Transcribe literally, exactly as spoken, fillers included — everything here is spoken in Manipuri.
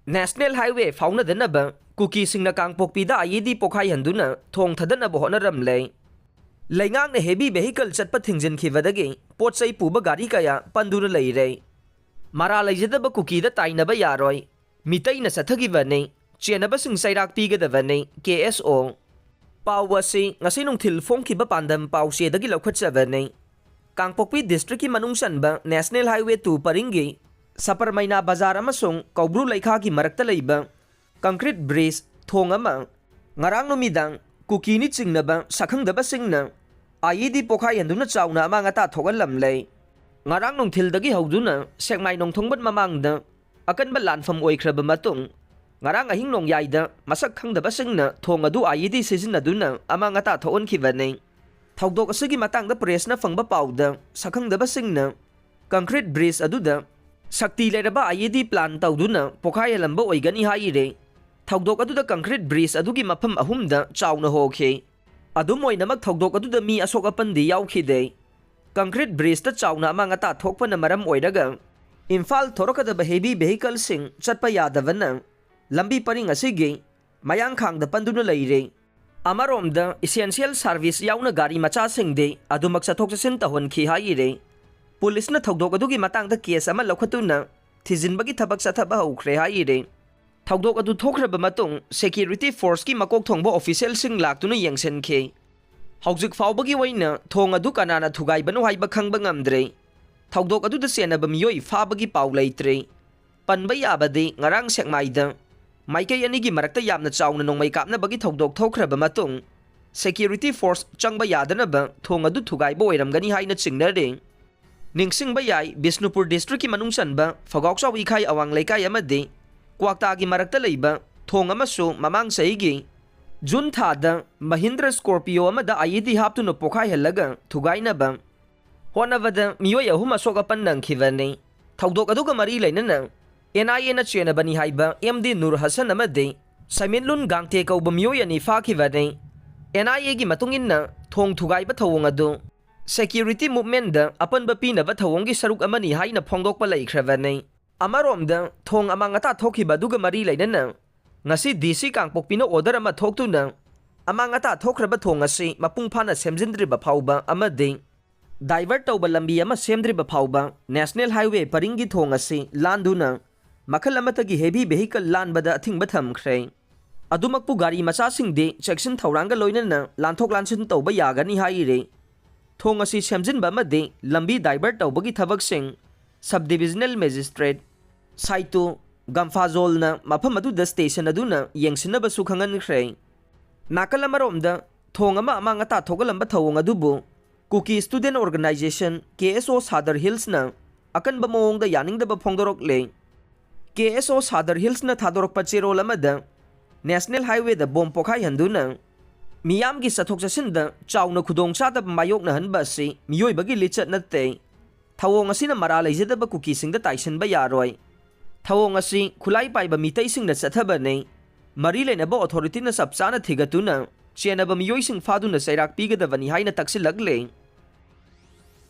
National Highway ꯐꯥꯎꯅꯗꯅꯕ ꯀꯨꯀꯤꯁꯤꯡꯅ ꯀꯥꯡꯄꯣꯛꯄꯤꯗ IED ꯄꯣꯈꯥꯏꯍꯟꯗꯨꯅ ꯊꯣꯡ ꯊꯥꯗꯠꯅꯕ ꯍꯣꯠꯅꯔꯝꯂꯦ꯫ ꯂꯩꯉꯥꯛꯅ heavy vehicle ꯆꯠꯄ ꯊꯤꯡꯖꯤꯟꯈꯤꯕꯗꯒꯤ ꯄꯣꯠ ꯆꯩ ꯄꯨꯕ ꯒꯥꯔꯤ ꯀꯌꯥ ꯄꯟꯗꯨꯅ ꯂꯩꯔꯦ꯫ ꯃꯔꯥ ꯂꯩꯖꯗꯕ ꯀꯨꯀꯤꯗ ꯇꯥꯏꯅꯕ ꯌꯥꯔꯣꯏ, ꯃꯤꯇꯩꯅ ꯆꯠꯊꯈꯤꯕꯅꯤ, ꯆꯦꯟꯅꯕꯁꯤꯡ ꯆꯩꯔꯥꯛ ꯄꯤꯒꯗꯕꯅꯤ, KSO꯫ ꯄꯥꯎ ꯑꯁꯤ ꯉꯁꯤ ꯅꯨꯡꯊꯤꯜ ꯐꯣꯡꯈꯤꯕ ꯄꯥꯟꯗꯝ ꯄꯥꯎꯆꯦꯗꯒꯤ ꯂꯧꯈꯠꯆꯕꯅꯤ꯫ ꯀꯥꯡꯄꯣꯛꯄꯤ district ꯀꯤ ꯃꯅꯨꯡ ꯆꯟꯕ National Highway two ꯄꯔꯤꯡꯒꯤ ꯁꯄꯔꯃꯩꯅꯥ ꯕꯖꯥꯔ ꯑꯃꯁꯨꯡ ꯀꯧꯕ꯭ꯔꯨ ꯂꯩꯈꯥꯒꯤ ꯃꯔꯛꯇ ꯂꯩꯕ concrete bridge ꯊꯣꯡ ꯑꯃ ꯉꯔꯥꯡ ꯅꯨꯃꯤꯗꯥꯡ ꯀꯨꯀꯤꯅꯤ ꯆꯤꯡꯅꯕ ꯁꯛꯈꯪꯗꯕꯁꯤꯡꯅ IED ꯄꯣꯈꯥꯏꯍꯟꯗꯨꯅ ꯆꯥꯎꯅ ꯑꯃꯥꯡ ꯑꯇꯥ ꯊꯣꯛꯍꯜꯂꯝꯂꯦ꯫ ꯉꯔꯥꯡ ꯅꯨꯡꯊꯤꯜꯗꯒꯤ ꯍꯧꯗꯨꯅ ꯁꯦꯛꯃꯥꯏ ꯅꯣꯡꯊꯣꯡꯕꯟ ꯃꯃꯥꯡꯗ ꯑꯀꯟꯕ ꯂꯥꯟꯐꯝ ꯑꯣꯏꯈ꯭ꯔꯕ ꯃꯇꯨꯡ, ꯉꯔꯥꯡ ꯑꯍꯤꯡ ꯅꯣꯡꯌꯥꯏꯗ ꯃꯁꯛ ꯈꯪꯗꯕꯁꯤꯡꯅ ꯊꯣꯡ ꯑꯗꯨ IED ꯁꯤꯖꯤꯟꯅꯗꯨꯅ ꯑꯃꯥꯡ ꯑꯇꯥ ꯊꯣꯛꯍꯟꯈꯤꯕꯅꯤ꯫ ꯊꯧꯗꯣꯛ ꯑꯁꯤꯒꯤ ꯃꯇꯥꯡꯗ press ꯅ ꯐꯪꯕ ꯄꯥꯎꯗ, ꯁꯛꯈꯪꯗꯕꯁꯤꯡꯅ concrete bridge ꯑꯗꯨꯗ ꯁꯛꯇꯤ ꯂꯩꯔꯕ IED plant ꯇꯧꯗꯨꯅ ꯄꯣꯈꯥꯏꯍꯜꯂꯝꯕ ꯑꯣꯏꯒꯅꯤ ꯍꯥꯏꯔꯦ꯫ ꯊꯧꯗꯣꯛ ꯑꯗꯨꯗ concrete bridge ꯑꯗꯨꯒꯤ ꯃꯐꯝ ꯑꯍꯨꯝꯗ ꯆꯥꯎꯅ ꯍꯣꯈꯤ꯫ ꯑꯗꯨꯝ ꯑꯣꯏꯅꯃꯛ, ꯊꯧꯗꯣꯛ ꯑꯗꯨꯗ ꯃꯤ ꯑꯁꯣꯛ ꯑꯄꯟꯗꯤ ꯌꯥꯎꯈꯤꯗꯦ꯫ Concrete bridge ꯇ ꯆꯥꯎꯅ ꯑꯃꯥꯡ ꯑꯇꯥ ꯊꯣꯛꯄꯅ ꯃꯔꯝ ꯑꯣꯏꯔꯒ ꯏꯝꯐꯥꯜ ꯊꯣꯔꯛꯀꯗꯕ heavy vehicle ꯁꯤꯡ ꯆꯠꯄ ꯌꯥꯗꯕꯅ ꯂꯝꯕꯤ ꯄꯔꯤꯡ ꯑꯁꯤꯒꯤ ꯃꯌꯥꯡꯈꯥꯡꯗ ꯄꯟꯗꯨꯅ ꯂꯩꯔꯦ꯫ ꯑꯃꯔꯣꯝꯗ, essential service ꯌꯥꯎꯅ ꯒꯥꯔꯤ ꯃꯆꯥꯁꯤꯡꯗꯤ ꯑꯗꯨꯃꯛ ꯆꯠꯊꯣꯛ ꯆꯠꯁꯤꯟ ꯇꯧꯍꯟꯈꯤ ꯍꯥꯏꯔꯦ꯫ ꯄꯨꯂꯤꯁꯅ ꯊꯧꯗꯣꯛ ꯑꯗꯨꯒꯤ ꯃꯇꯥꯡꯗ case ꯑꯃ ꯂꯧꯈꯠꯇꯨꯅ ꯊꯤꯖꯤꯟꯕꯒꯤ ꯊꯕꯛ ꯆꯠꯊꯕ ꯍꯧꯈ꯭ꯔꯦ ꯍꯥꯏꯔꯦ꯫ ꯊꯧꯗꯣꯛ ꯑꯗꯨ ꯊꯣꯛꯈ꯭ꯔꯕ ꯃꯇꯨꯡ, security force ꯀꯤ ꯃꯀꯣꯛ ꯊꯣꯡꯕ official ꯁꯤꯡ ꯂꯥꯛꯇꯨꯅ ꯌꯦꯡꯁꯤꯟꯈꯤ꯫ ꯍꯧꯖꯤꯛ ꯐꯥꯎꯕꯒꯤ ꯑꯣꯏꯅ ꯊꯣꯡ ꯑꯗꯨ ꯀꯅꯥꯅ ꯊꯨꯒꯥꯏꯕꯅꯣ ꯍꯥꯏꯕ ꯈꯪꯕ ꯉꯝꯗ꯭ꯔꯦ꯫ ꯊꯧꯗꯣꯛ ꯑꯗꯨꯗ ꯆꯦꯟꯅꯕ ꯃꯤꯑꯣꯏ ꯐꯥꯕꯒꯤ ꯄꯥꯎ ꯂꯩꯇ꯭ꯔꯦ꯫ ꯄꯟꯕ ꯌꯥꯕꯗꯤ, ꯉꯔꯥꯡ ꯁꯦꯛꯃꯥꯏꯗ ꯃꯥꯏꯀꯩ ꯑꯅꯤꯒꯤ ꯃꯔꯛꯇ ꯌꯥꯝꯅ ꯆꯥꯎꯅ ꯅꯣꯡꯃꯩ ꯀꯥꯞꯅꯕꯒꯤ ꯊꯧꯗꯣꯛ ꯊꯣꯛꯈ꯭ꯔꯕ ꯃꯇꯨꯡ, security force ꯆꯪꯕ ꯌꯥꯗꯅꯕ ꯊꯣꯡ ꯑꯗꯨ ꯊꯨꯒꯥꯏꯕ ꯑꯣꯏꯔꯝꯒꯅꯤ ꯍꯥꯏꯅ ꯆꯤꯡꯅꯔꯤ꯫ ꯅꯤꯡꯁꯤꯡꯕ ꯌꯥꯏ, ꯕꯤꯁꯅꯨꯄꯨꯔ district ꯀꯤ ꯃꯅꯨꯡ ꯆꯟꯕ ꯐꯒꯥꯎꯆꯥꯎ ꯏꯈꯥꯏ ꯑꯋꯥꯡ ꯂꯩꯀꯥꯏ ꯑꯃꯗꯤ ꯀ꯭ꯋꯥꯛꯇꯥꯒꯤ ꯃꯔꯛꯇ ꯂꯩꯕ ꯊꯣꯡ ꯑꯃꯁꯨ ꯃꯃꯥꯡ ꯆꯍꯤꯒꯤ ꯖꯨꯟ ꯊꯥꯗ ꯃꯍꯤꯟꯗ꯭ꯔ Scorpio ꯑꯃꯗ IED ꯍꯥꯞꯇꯨꯅ ꯄꯣꯈꯥꯏꯍꯜꯂꯒ ꯊꯨꯒꯥꯏꯅꯕ ꯍꯣꯠꯅꯕꯗ ꯃꯤꯑꯣꯏ ꯑꯍꯨꯝ ꯑꯁꯣꯛ ꯑꯄꯟ ꯅꯪꯈꯤꯕꯅꯤ꯫ ꯊꯧꯗꯣꯛ ꯑꯗꯨꯒ ꯃꯔꯤ ꯂꯩꯅꯅ NIA ꯅ ꯆꯦꯟꯅꯕꯅꯤ ꯍꯥꯏꯕ MD ꯅꯨꯔ ꯍꯁꯟ ꯑꯃꯗꯤ ꯁꯃꯤꯟꯂꯨꯟ ꯒꯥꯡꯇꯦ ꯀꯧꯕ ꯃꯤꯑꯣꯏ ꯑꯅꯤ ꯐꯥꯈꯤꯕꯅꯤ꯫ NIA ꯒꯤ ꯃꯇꯨꯡ ꯏꯟꯅ, ꯊꯣꯡ ꯊꯨꯒꯥꯏꯕ ꯊꯧꯑꯣꯡ ꯑꯗꯨ security movement ꯗ ꯑꯄꯟꯕ ꯄꯤꯅꯕ ꯊꯧꯑꯣꯡꯒꯤ ꯁꯔꯨꯛ ꯑꯃꯅꯤ ꯍꯥꯏꯅ ꯐꯣꯡꯗꯣꯛꯄ ꯂꯩꯈ꯭ꯔꯕꯅꯤ꯫ ꯑꯃꯔꯣꯝꯗ, ꯊꯣꯡ ꯑꯃꯥꯡ ꯑꯇꯥ ꯊꯣꯛꯈꯤꯕ ꯑꯗꯨꯒ ꯃꯔꯤ ꯂꯩꯅꯅ ꯉꯁꯤ ꯗꯤ ꯁꯤ ꯀꯥꯡꯄꯣꯛꯄꯤꯅ order ꯑꯃ ꯊꯣꯛꯇꯨꯅ ꯑꯃꯥꯡ ꯑꯇꯥ ꯊꯣꯛꯈ꯭ꯔꯕ ꯊꯣꯡ ꯑꯁꯤ ꯃꯄꯨꯡ ꯐꯥꯅ ꯁꯦꯝꯖꯤꯟꯗ꯭ꯔꯤꯕ ꯐꯥꯎꯕ ꯑꯃꯗꯤ divert ꯇꯧꯕ ꯂꯝꯕꯤ ꯑꯃ ꯁꯦꯝꯗ꯭ꯔꯤꯕ ꯐꯥꯎꯕ National Highway ꯄꯔꯤꯡꯒꯤ ꯊꯣꯡ ꯑꯁꯤ ꯂꯥꯟꯗꯨꯅ ꯃꯈꯜ ꯑꯃꯠꯇꯒꯤ heavy vehicle ꯂꯥꯟꯕꯗ ꯑꯊꯤꯡꯕ ꯊꯝꯈ꯭ꯔꯦ꯫ ꯑꯗꯨꯃꯛꯄꯨ ꯒꯥꯔꯤ ꯃꯆꯥꯁꯤꯡꯗꯤ ꯆꯦꯛꯁꯤꯟ ꯊꯧꯔꯥꯡꯒ ꯂꯣꯏꯅꯅ ꯂꯥꯟꯊꯣꯛ ꯂꯥꯟꯁꯤꯟ ꯇꯧꯕ ꯌꯥꯒꯅꯤ ꯍꯥꯏꯔꯤ꯫ ꯊꯣꯡ ꯑꯁꯤ ꯁꯦꯝꯖꯤꯟꯕ ꯑꯃꯗꯤ ꯂꯝꯕꯤ divert ꯇꯧꯕꯒꯤ ꯊꯕꯛꯁꯤꯡ Sub Divisional Magistrate ꯁꯥꯏꯇꯣ ꯒꯝꯐꯥꯖꯣꯜꯅ ꯃꯐꯝ ꯑꯗꯨꯗ station ꯑꯗꯨꯅ ꯌꯦꯡꯁꯤꯟꯅꯕꯁꯨ ꯈꯪꯍꯟꯈ꯭ꯔꯦ꯫ ꯅꯥꯀꯜ ꯑꯃꯔꯣꯝꯗ, ꯊꯣꯡ ꯑꯃ ꯑꯃꯥꯡ ꯑꯇꯥ ꯊꯣꯛꯍꯜꯂꯝꯕ ꯊꯧꯑꯣꯡ ꯑꯗꯨꯕꯨ ꯀꯨꯀꯤ Student Organisation, ꯀꯦ ꯑꯦꯁ ꯑꯣ, ꯁꯥꯗꯔ ꯍꯤꯜꯁꯅ ꯑꯀꯟꯕ ꯃꯑꯣꯡꯗ ꯌꯥꯅꯤꯡꯗꯕ ꯐꯣꯡꯗꯣꯔꯛꯂꯦ꯫ ꯀꯦ ꯑꯦꯁ ꯑꯣ ꯁꯥꯗꯔ ꯍꯤꯜꯁꯅ ꯊꯥꯗꯣꯔꯛꯄ ꯆꯦꯔꯣꯜ ꯑꯃꯗ, National Highway ꯗ ꯕꯣꯝ ꯄꯣꯈꯥꯏꯍꯟꯗꯨꯅ ꯃꯤꯌꯥꯝꯒꯤ ꯆꯠꯊꯣꯛ ꯆꯠꯁꯤꯟꯗ ꯆꯥꯎꯅ ꯈꯨꯗꯣꯡꯆꯥꯗꯕ ꯃꯥꯌꯣꯛꯅꯍꯟꯕ ꯑꯁꯤ ꯃꯤꯑꯣꯏꯕꯒꯤ ꯂꯤꯆꯠ ꯅꯠꯇꯦ꯫ ꯊꯧꯑꯣꯡ ꯑꯁꯤꯅ ꯃꯔꯥ ꯂꯩꯖꯗꯕ ꯀꯨꯀꯤꯁꯤꯡꯗ ꯇꯥꯏꯁꯤꯟꯕ ꯌꯥꯔꯣꯏ꯫ ꯊꯧꯑꯣꯡ ꯑꯁꯤ ꯈꯨꯠꯂꯥꯏ ꯄꯥꯏꯕ ꯃꯤꯇꯩꯁꯤꯡꯅ ꯆꯠꯊꯕꯅꯤ꯫ ꯃꯔꯤ ꯂꯩꯅꯕ authority ꯅ ꯆꯞ ꯆꯥꯅ ꯊꯤꯒꯠꯇꯨꯅ ꯆꯦꯟꯅꯕ ꯃꯤꯑꯣꯏꯁꯤꯡ ꯐꯥꯗꯨꯅ ꯆꯩꯔꯥꯛ ꯄꯤꯒꯗꯕꯅꯤ ꯍꯥꯏꯅ ꯇꯛꯁꯤꯜꯂꯛꯂꯦ꯫